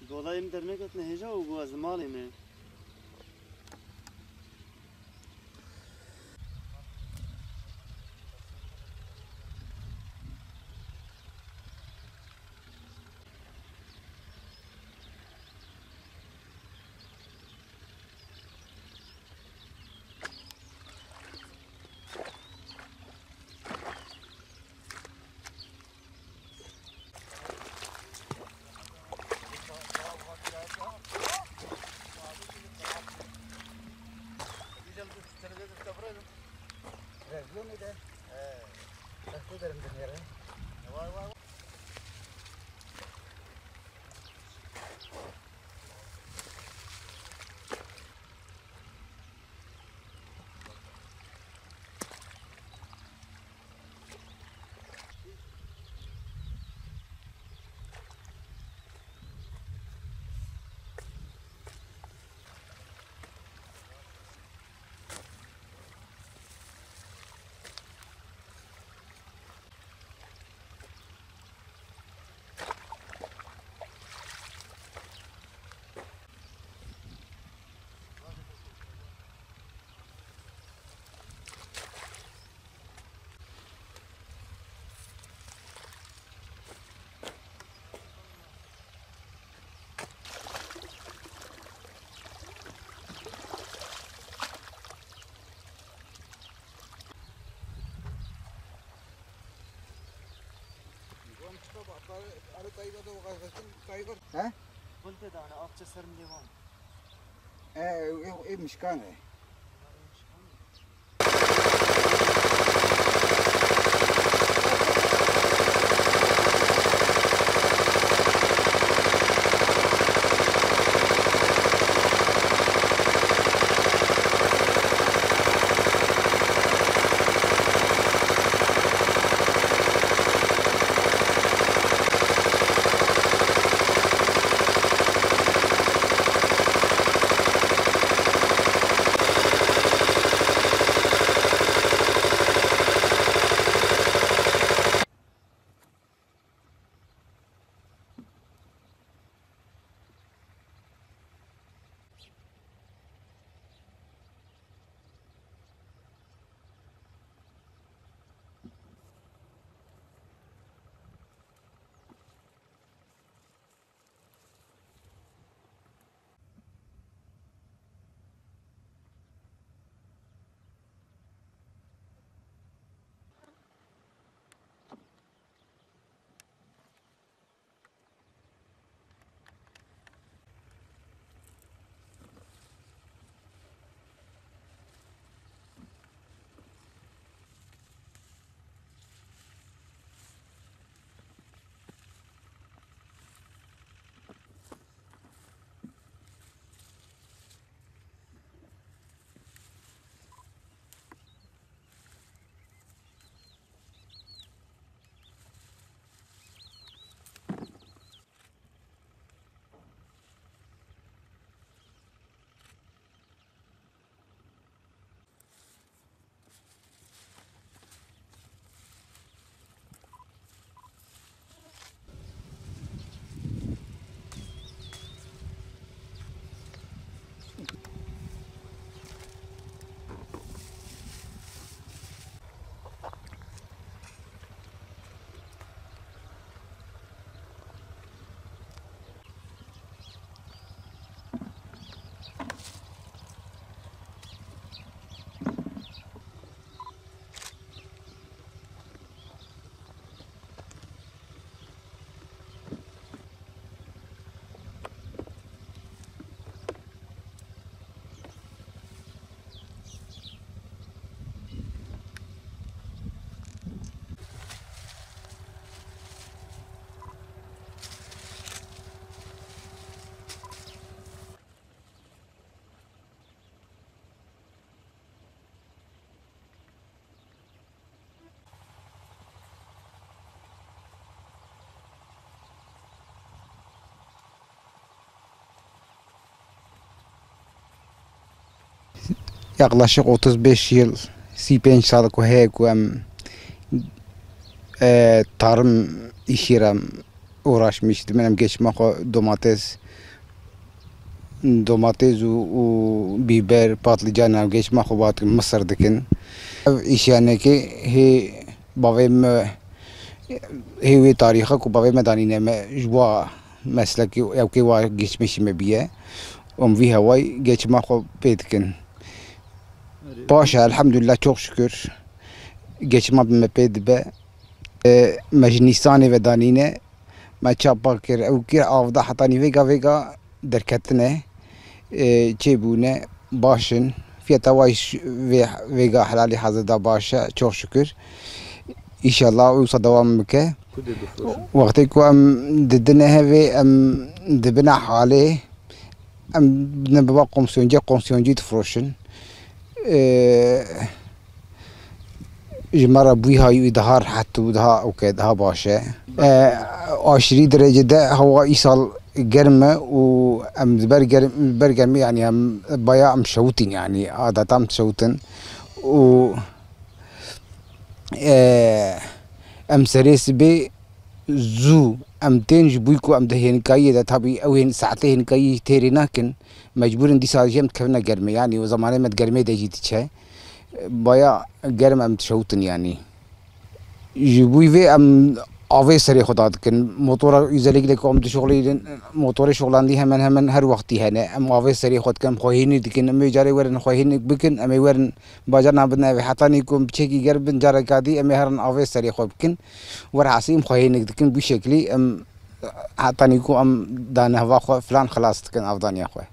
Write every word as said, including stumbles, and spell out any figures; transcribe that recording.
Dolayê min derneketine hêja û got ez li malê me. He? Gul tê dane, axçe ser milê wan. E, ew, ew, ew mişkan e. Yaklaşık otuz beş yıl, sî pênc sal ku heye ku em, e, tarım işi re Uğraşmış dibin em geçima xwe domates, domates û, û bîber, patlıcan em geçima xwe vat dikin, misir dikin. Ev îşyanekê hê bavê me, hê wê tarîxa ku bavê me danîne me ji wa meslekê ewkê wa geçmişî me biye. Em vî heway geçima xwe pê dikin. Paş e, elhamdülillah, çok şükür. Geçima bi me pê dibe. E, me ji Nîsanê ve danîne, me çapa kir, ew kir, av da heta nî vêga vêga derketine, e, çêbûne, baş in. Fiyata way ş-, vê, vêga helalî hazir da baş e, çok şükür. Înşallah wisa dewam bike. Wextê ku em didine hevê, em dibine halê, em ne biba komsiyoncê, komsiyoncî difiroşin. E, ji me re bûyî hayî daha rehet û daha okey, daha baş e. E, aşırı derecede hava îsal germ e û em di ber germ-, ber germê, yanî em baya em şewitîn, yanî adeta em şewitîn û, e, em serê sibê zû em tên ji bûyî ku em di hênikayiyê de, tabî ew hên-, saetê hênikayî têrê nakin, mecbûr in dîsa jî em dikevine germê, yanî o zamanê me di germê de jî diçe. Baya germ em dişewtin yanî. Ji bo vê em avê serê xwe da dikin. Motora, özellikle ku em dişuxulînin, motorê şuxlandî hemen hemen her wextî hene. Em avê serê xwe dikin, em xwe hênî dikin. Em ê carê werin xwe hênik bikin, em ê werin bajarna bidin evê. Hetanî ku em piçekî germ bin, careka dî em ê herin avê serê xwe bikin. Werhasî em xwe hênik dikin, bu şeklî em hetanî ku em danehva xwe filan xilas dikin, avdaniya xwe.